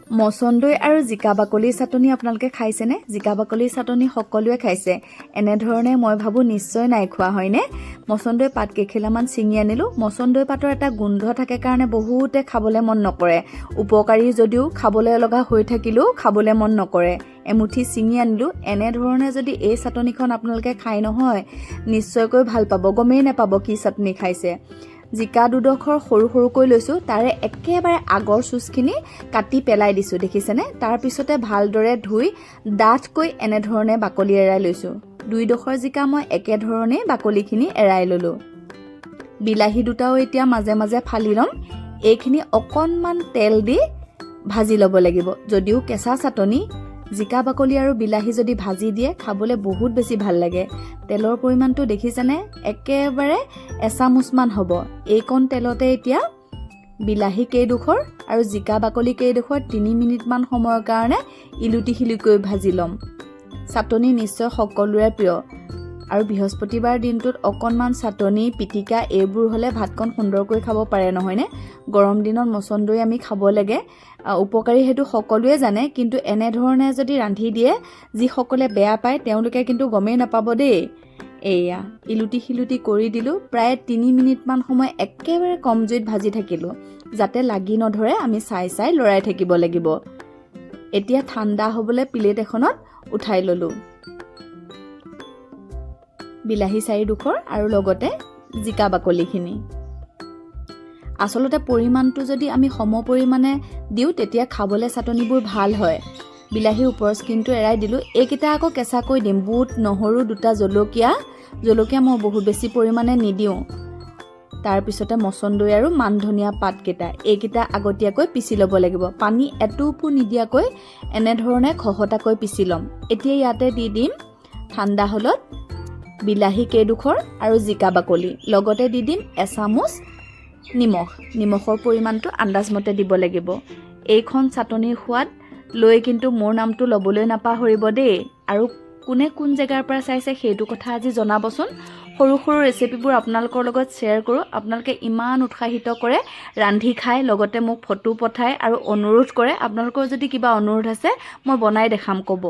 মচন্দৈ আৰু জিকা বাকলিৰ চাটনি আপোনালোকে খাইছেনে? জিকা বাকলিৰ চাটনি সকলোৱে খাইছে। এনেধৰণে মই ভাবোঁ নিশ্চয় নাই খোৱা, হয়নে? মচন্দৈ পাত কেইখিলামান ছিঙি আনিলোঁ। মচন্দৈ পাতৰ এটা গোন্ধ থাকে কাৰণে বহুতে খাবলৈ মন নকৰে। উপকাৰী যদিও খাবলৈ লগা হৈ থাকিলেও খাবলৈ মন নকৰে। এমুঠি ছিঙি আনিলোঁ। এনেধৰণে যদি এই চাটনিখন আপোনালোকে খায় নহয়, নিশ্চয়কৈ ভাল পাব, গমেই নাপাব কি চাটনি খাইছে। জিকা দুডোখৰ সৰু সৰুকৈ লৈছোঁ। তাৰে একেবাৰে আগৰ চুচখিনি কাটি পেলাই দিছোঁ, দেখিছেনে? তাৰপিছতে ভালদৰে ধুই ডাঠকৈ এনেধৰণে বাকলি এৰাই লৈছোঁ। দুইডোখৰ জিকা মই একেধৰণেই বাকলিখিনি এৰাই ল'লোঁ। বিলাহী দুটাও এতিয়া মাজে মাজে ফালি ল'ম। এইখিনি অকণমান তেল দি ভাজি ল'ব লাগিব। যদিও কেঁচা চাটনি, জিকা বাকলি আৰু বিলাহী যদি ভাজি দিয়ে, খাবলৈ বহুত বেছি ভাল লাগে। তেলৰ পৰিমাণটো দেখিছেনে? একেবাৰে এচামুচমান হ'ব। এইকণ তেলতে এতিয়া বিলাহী কেইডোখৰ আৰু জিকা বাকলি কেইডোখৰ 3 মিনিটমান সময়ৰ কাৰণে ইলুটি সিলুকৈ ভাজি ল'ম। চাটনি নিশ্চয় সকলোৰে প্ৰিয় আৰু বৃহস্পতিবাৰ দিনটোত অকণমান চাটনি, পিটিকা এইবোৰ হ'লে ভাতকণ সুন্দৰকৈ খাব পাৰে, নহয়নে? গৰম দিনত মচন্দৈ আমি খাব লাগে, উপকাৰী সেইটো সকলোৱে জানে। কিন্তু এনেধৰণে যদি ৰান্ধি দিয়ে, যিসকলে বেয়া পায় তেওঁলোকে কিন্তু গমেই নাপাব দেই। এয়া ইলুটি সিলুটি কৰি দিলোঁ। প্ৰায় 3 মিনিটমান সময় একেবাৰে কম জুইত ভাজি থাকিলোঁ। যাতে লাগি নধৰে, আমি চাই চাই লৰাই থাকিব লাগিব। এতিয়া ঠাণ্ডা হ'বলৈ প্লেট এখনত উঠাই ল'লোঁ বিলাহী চাৰিডোখৰ আৰু লগতে জিকা বাকলিখিনি। আচলতে পৰিমাণটো যদি আমি সম পৰিমাণে দিওঁ, তেতিয়া খাবলৈ চাটনিবোৰ ভাল হয়। বিলাহীৰ ওপৰৰ স্কিনটো এৰাই দিলোঁ। এইকেইটা আকৌ কেঁচাকৈ দিম। বুট, নহৰু, দুটা জলকীয়া। জলকীয়া মই বহুত বেছি পৰিমাণে নিদিওঁ। তাৰপিছতে মচন্দৈ আৰু মান ধনিয়া পাতকেইটা, এইকেইটা আগতীয়াকৈ পিচি ল'ব লাগিব। পানী এটোপো নিদিয়াকৈ এনেধৰণে খহটাকৈ পিচি ল'ম। এতিয়া ইয়াতে দি দিম ঠাণ্ডা হ'লত বিলাহী কেইডোখৰ আৰু জিকা বাকলি। লগতে দি দিম এচামুচ নিমখ। নিমখৰ পৰিমাণটো আন্দাজমতে দিব লাগিব। এইখন চাটনিৰ সোৱাদ লৈ কিন্তু মোৰ নামটো ল'বলৈ নাপাহৰিব দেই। আৰু কোনে কোন জেগাৰ পৰা চাইছে, সেইটো কথা আজি জনাবচোন। সৰু সৰু ৰেচিপিবোৰ আপোনালোকৰ লগত শ্বেয়াৰ কৰোঁ। আপোনালোকে ইমান উৎসাহিত কৰে, ৰান্ধি খায়, লগতে মোক ফটো পঠায় আৰু অনুৰোধ কৰে। আপোনালোকৰ যদি কিবা অনুৰোধ আছে, মই বনাই দেখাম, ক'ব।